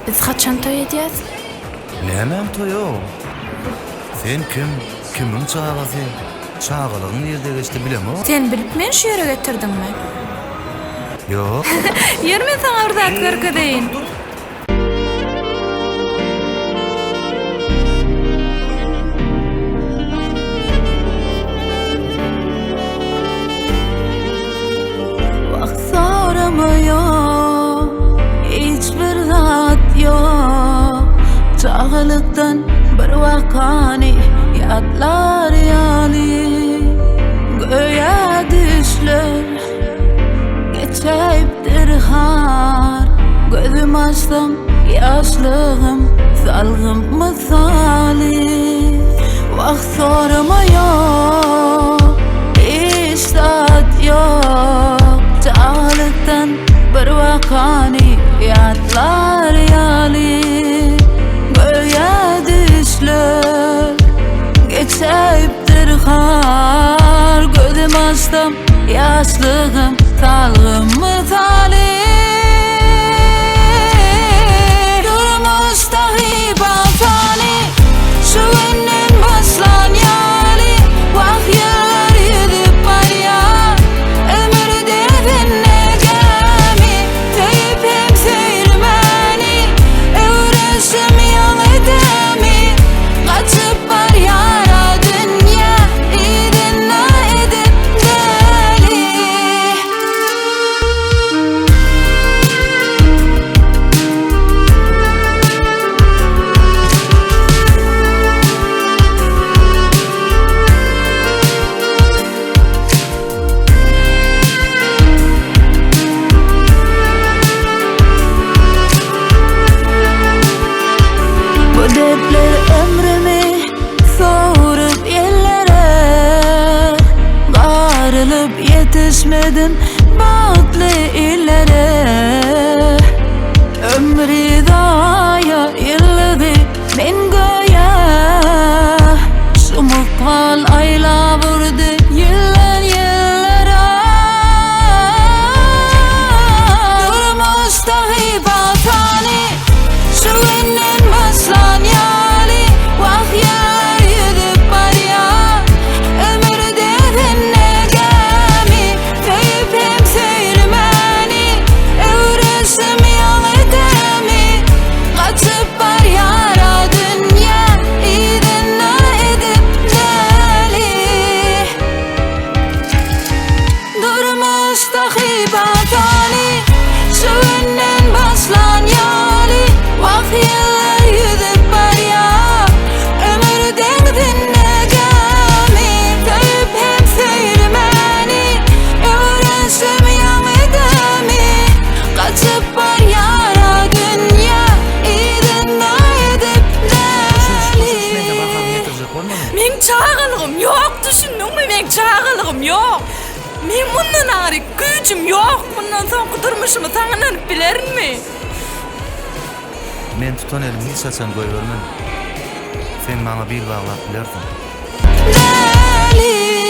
Biz haçan toý edýäs? Nämäň toýy-ow? Sen kim? Kimiň çagasy? Çagalygyň nirde geçdi bilemok. Sen bilip meni şu ýere getirdiňmi? Ýok. Ýör men saňa bir zat görkezeýin. Wagt sorama ýok, hiç bir zat ýok. Çagalykdan bir wakany ýatlar ýaly. Göýä düşler geçäýipdir har. Gözüm açsam ýaşlygym salgym mysaly. Wagt sorama ýok, hiç zat ýok. Çagalykdan bir wakany ýatlar ýaly. Göýä düşler geçäýipdir har. Gözüm açsam ýaşlygym salgym mysaly. Durmuş sahypa sany şu günden başlan ýaly. Wah ýyllar ýüzüp barýar, ömür deňzinde gämi. Söýüp hem söýülmäni öwrenşim ýaňy dämi. Gaçyp barýar-a dünýä yzyna edip däli. Bu dertler ömrümi sowurup ýellere Garylyp ýetişmedim bagtly illere Ömri zaýa ýyldy men göýä Şum ykbal aýlap urdy ýyldan ýyllara Durmuş sahypa sany şu günden başlan ýaly Wah ýyllar ýüzüp barýar ömür deňzinde gämi Söýüp hem söýülmäni öwrenşim ýaňy dämi Gaçyp barýar-a dünýä yzyna edip däli Durmuş sahypa sany şu günden başlan ýaly Wah ýyllar ýüzüp barýar ömür deňzinde gämi Söýüp hem söýülmäni öwrenşim ýaňy dämi Gaçyp barýar-a dünýä yzyna edip däli Meň çagalygym ýok düşündiňmi meň çagalygym ýok. Meň mundan aňry güýjüm ýok mundan soňky durmuşymy saňa ynanyp bilerinmi? Men tutan elimi hiç haçan goýbermen. Sen maňa bil baglap bilersiň. Däli.